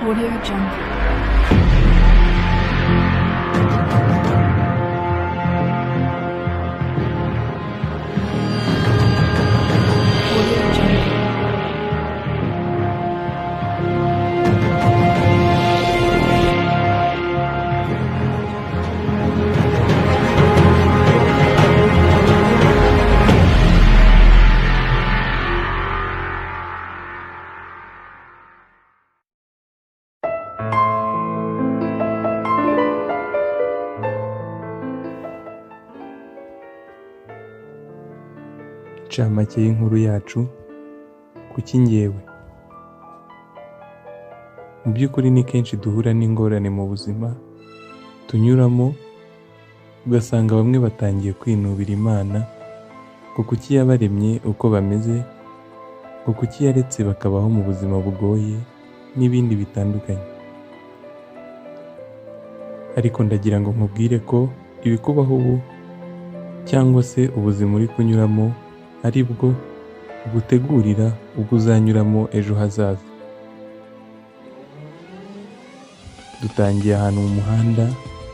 Audio Jungle. Audio Jungle. Incamake y'inkuru yacu: Kuki njyewe? Mu by'ukuri ni kenshi duhura n'ingorane mu buzima tunyuramo, ugasanga bamwe batangiye kwinubira Imana ngo kuki yabaremye uko bameze, ngo kuki yaretse bakabaho mu buzima bugoye n'ibindi bitandukanye. Ariko ndagira ngo nkubwire ko ibikubaho ubu cyangwa se ubuzima uri kunyuramo ari bwo bugutegurira ubwo uzanyuramo ejo hazaza. Dutangiye ahantu mu muhanda,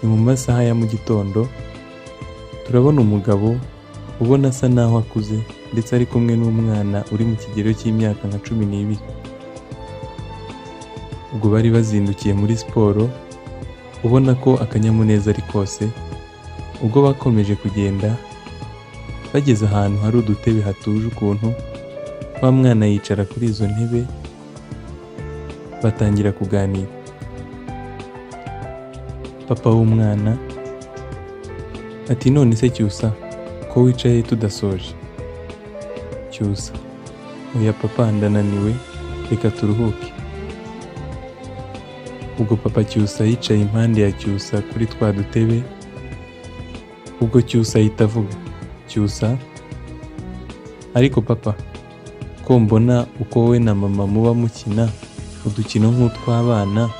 ni mu masaha ya mu gitondo, turabona umugabo ubona asa naho akuze ndetse ari kumwe n'umwana uri mu kigero cy'imyaka nka 12. Ubwo bari bazindukiye muri siporo, ubona ko akanyamuneza ari kose. Ubwo bakomeje kugenda, bageze ahantu hari udutebe hatuje ukuntu, wa mwana yicara kuri izo ntebe, batangira kuganira. Papa w'umwana ati: "None se Cyusa, ko wicaye tudasoje?" Cyusa: "Oya papa, ndananiwe, reka turuhuke." Ubwo papa Cyusa yicaye impande ya Cyusa kuri twa dutebe. Ubwo Cyusa ahita avuga. Cyusa: "Ariko papa, ko mbona uko wowe na mama muba mukina udukino nk'utw'abana,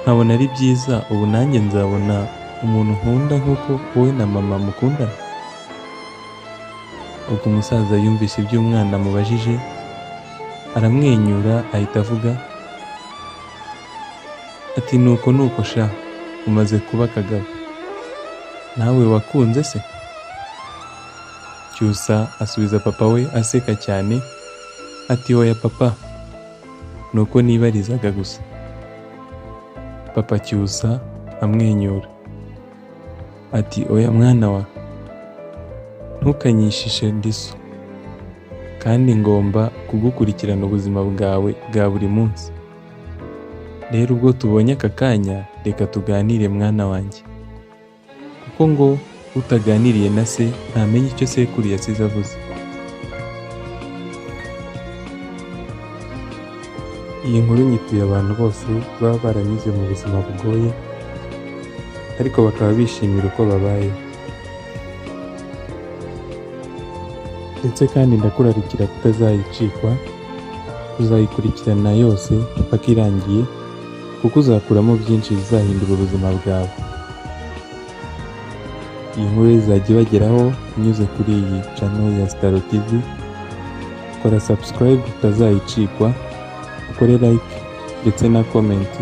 nkabona ari byiza, ubu nanjye nzabona umuntu nkunda nk'uko wowe na mama mukundana?" Ubwo umusaza yumvise ibyo umwana amubajije, aramwenyura, ahita avuga ati: "Nuko nuko sha, umaze kuba akagabo, nawe wakunze se?" Cyusa asubiza papa we aseka cyane ati: "Oya papa, nuko nibarizaga gusa." Papa Cyusa amwenyura ati: "Oya mwana wa, ntukanyishishe, ndi so kandi ngomba kugukurikirana ubuzima bwawe bwa buri munsi. Rero ubwo tubonye aka kanya, reka tuganire mwana wanjye, kuko ngo utaganiriye na se ntamenya icyo sekuru yasize avuze." Iyi nkuru nyituye abantu bose baba baranyuze mu buzima bugoye ariko bakaba bishimira uko babayeho. Ndetse kandi ndakurarikira kutazayicikwa, kuzayikurikirana yose paka irangiye, kuko uzakuramo byinshi bizahindura ubuzima bwawe. Iyi nkuru izajya ibageraho inyuze kuri iyi channel ya Sitaro TV. Kora subscribe utazayicikwa, ukore like ndetse na comment,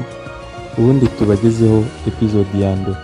ubundi tubagezeho episode ya mbere.